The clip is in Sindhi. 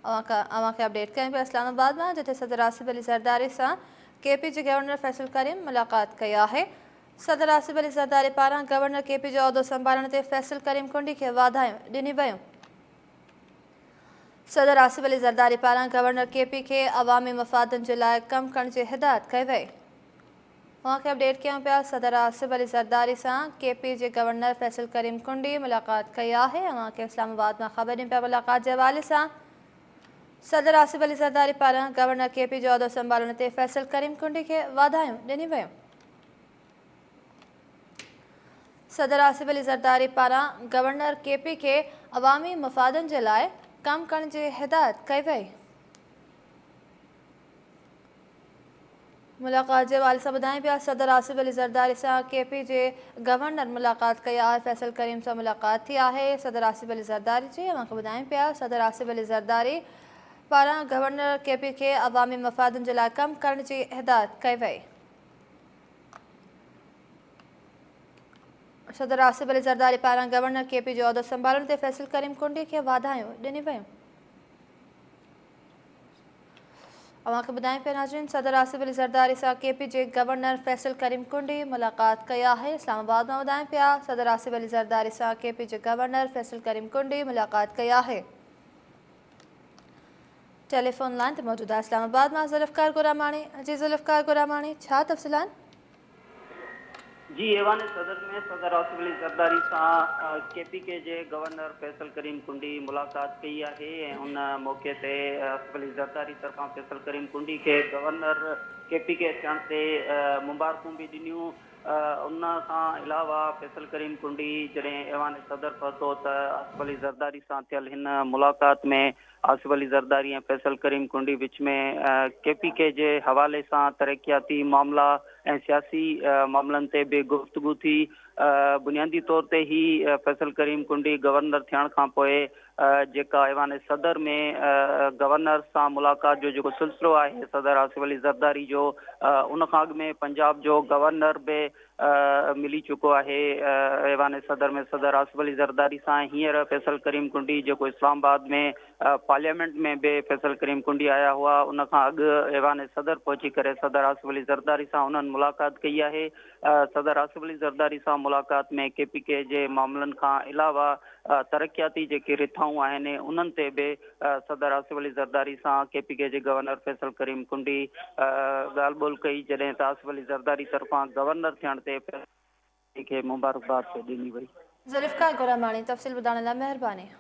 اوهان کي اپڊيٽ ڪيون پيا اسلام آباد مان جتي صدر آصف علي زرداري سان ڪي پي جي گورنر فيصل ڪريم ملاقات ڪئي آهي. صدر آصف علي زرداري پاران گورنر ڪي پي جو عهدو سنڀالڻ تي فيصل ڪريم ڪنڊي کي واڌايون ڏنيون ويون. صدر آصف علي زرداري پاران گورنر ڪي پي کي عوامي مفادن جي لاء ڪم ڪرڻ جي هدايت ڪئي وئي. اوهان کي اپڊيٽ ڪيون پيا صدر آصف علي زرداري سان ڪي پي جي گورنر فيصل ڪريم ڪنڊي ملاقات ڪئي آهي اوهان کي اسلام آباد مان خبر ڏيون پيا ملاقات جي حوالي سان صدر آصف علي زرداري پاران گورنر ڪي پي جو عهدو سنڀالڻ تي فيصل ڪريم ڪنڊي کي واڌايون ڏنيون ويون صدر آصف علي زرداري پاران گورنر ڪي پي کي عوامي مفادن جي لاء ڪم ڪرڻ جي هدايت ڪئي وئي. ملاقات جي حوالي سان ٻڌائين پيا صدر آصف علي زرداري سان ڪي پي جي گورنر ملاقات ڪئي آهي فيصل ڪريم سان ملاقات ٿي آهي صدر آصف علي زرداري جي اوهان کي ٻڌايون پيا صدر آصف علي زرداري پاران گورنر ڪي پي کي عوامي مفادن جي لاء ڪم ڪرڻ جي هدايت ڪئي وئي. صدر آصف علي زرداري پاران گورنر ڪي پي جو عهدو سنڀالڻ تي فيصل ڪريم ڪنڊي کي واڌايون ڏنيون ويون. اوهان کي ٻڌايون پيا ناظرين صدر آصف علي زرداري سان ڪي پي جي گورنر فيصل ڪريم ڪنڊي ملاقات ڪئي آهي اسلام آباد مان ٻڌايون پيا صدر آصف علي زرداري سان ڪي پي جي گورنر فيصل ڪريم ڪنڊي ملاقات ڪئي آهي ٽيليفون لائن تي موجود آهي اسلام آباد مان ذوالفقار گوراماڻي جي ذوالفقار گوراماڻي ڇا تفصيل آهن؟ جي ايوان صدر ۾ صدر آصف علي زرداري سان ڪي پي ڪي جي گورنر فيصل ڪريم ڪنڊي ملاقات ڪئي آهي ۽ ان موقعي تي آصف علي زرداري طرفان فيصل ڪريم ڪنڊي کي گورنر ڪي پي ڪي ٿيڻ تي مبارڪون به ڏنيون ان کان علاوه فيصل ڪريم ڪنڊي جڏهن ايوان صدر پهتو ته آصف علي زرداري سان ٿيل هن ملاقات ۾ آصف علي زرداري ۽ فيصل ڪريم ڪنڊي وچ ۾ ڪي پي ڪي جي حوالي سان ترقياتي معاملا ۽ سياسي معاملن تي به گفتگو ٿي. بنيادي طور تي هي فيصل ڪريم ڪنڊي گورنر ٿيڻ کانپوء جيڪا ايوان صدر ۾ گورنر سان ملاقات جو جيڪو سلسلو آهي صدر آصف علي زرداري جو ان کان اڳ ۾ پنجاب جو گورنر به ملي چڪو آهي ايوان صدر ۾ صدر آصف علي زرداري سان هينئر فيصل ڪريم ڪنڊي جيڪو اسلام آباد ۾ پارليامينٽ ۾ به فيصل ڪريم ڪنڊي آيا هئا ان کان اڳ ايوان صدر پهچي ڪري صدر آصف علي زرداري سان انهن ملاقات ڪئي آهي صدر آصف علي زرداري سان ملاقات ۾ ڪي پي ڪي جي معاملن کان علاوه ترقياتي جيڪي رٿائون آهن انهن تي به صدر آصف علي زرداري سان ڪي پي ڪي جي گورنر فيصل ڪريم ڪنڊي ڳالهه ٻولهه ڪئي جڏهن ته آصف علي زرداري طرفان گورنر ٿيڻ تي فيصل ڪريم کي مبارڪباد به ڏني وئي. ذوالفقار گوراماڻي تفصيل ٻڌائڻ لاء مهرباني.